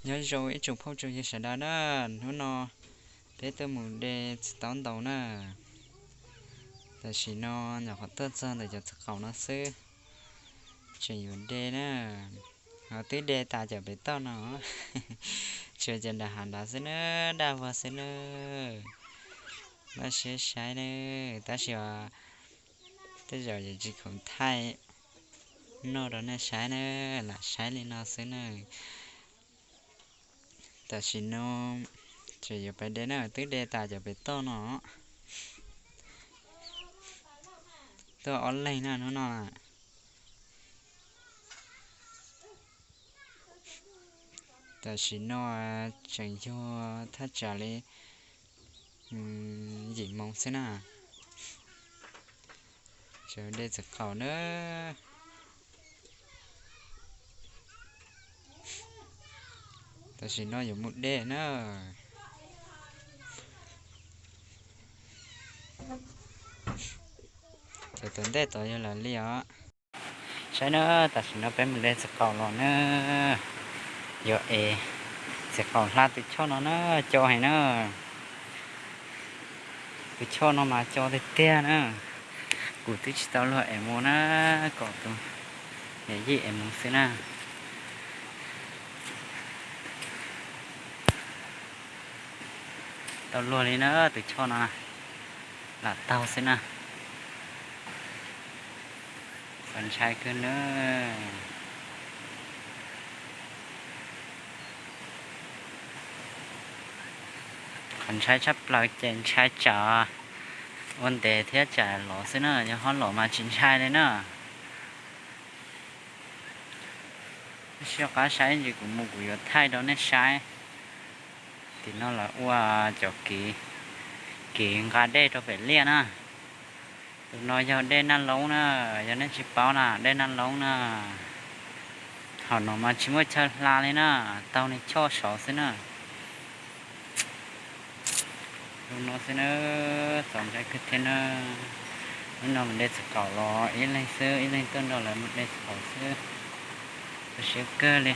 Nyob zoo ib tsoom phooj tsoom ywg sawv daws na, hnub no peb tuaj mus de txiv taub ntaus na. Tam sim no nyuam qhuav tuaj txog ntawm cov txiv qaum no xwb, tseem yuav de na. Ho twb de tas cov pem toj no, tshuav cov nram hav nrad xwb na, daj vog xwb na. Npaj siab saib na, tab sis tej zaum yuav tsis khoom thaij noj rau nej saib na, lam saib li no xwb na. Tam sim no tseem yuav pais de na, twb de tas cov pem toj no. Tuaj ob leeg na hnub no. Tam sim no tseem yog thaj tsam li yim moos xwb na. Sawv de txiv qaum na. Tam sim no yuav mus de na. Cov tom ntej tod yog lawv li os. Saib na, tam sim no peb mus de txiv qaum los na. Yuav ev txiv qaum hla tus choj no na, co heev na. Tus choj no mas co tiag tiag na. Kuv twb tsis tau luag ev mus na, kom tus niam yij ev mus xwb na. Tau luag li na, tus choj no lam taug xwb na. Qhov ntshai kawg na. Qhov ntshai tshaj plaws ces ntshai tsam ua ntev thiab tsam lov xwb na, yog ho lov mas tsis ntshai li na. Sib qab saib ntsis kuv mus kuv yuav thaij rau nej saib. Tim no lawv ua cov kev, kev nqa dej rau pem liaj na. Tus no yog dej Naj Loob na, yog nej tsis paub na, dej Naj Loob na. Hom no mas tsis muaj chaw hla li na, taug niag choj saud xwb na. Zoo no xwb na, txaus ntshai kawg thiab na. Hnub no mus de txiv qaum los ib leeg xwb, ib leeg tuaj nrog lawv mus de txiv qaum xwb. Txaus siab kawg li.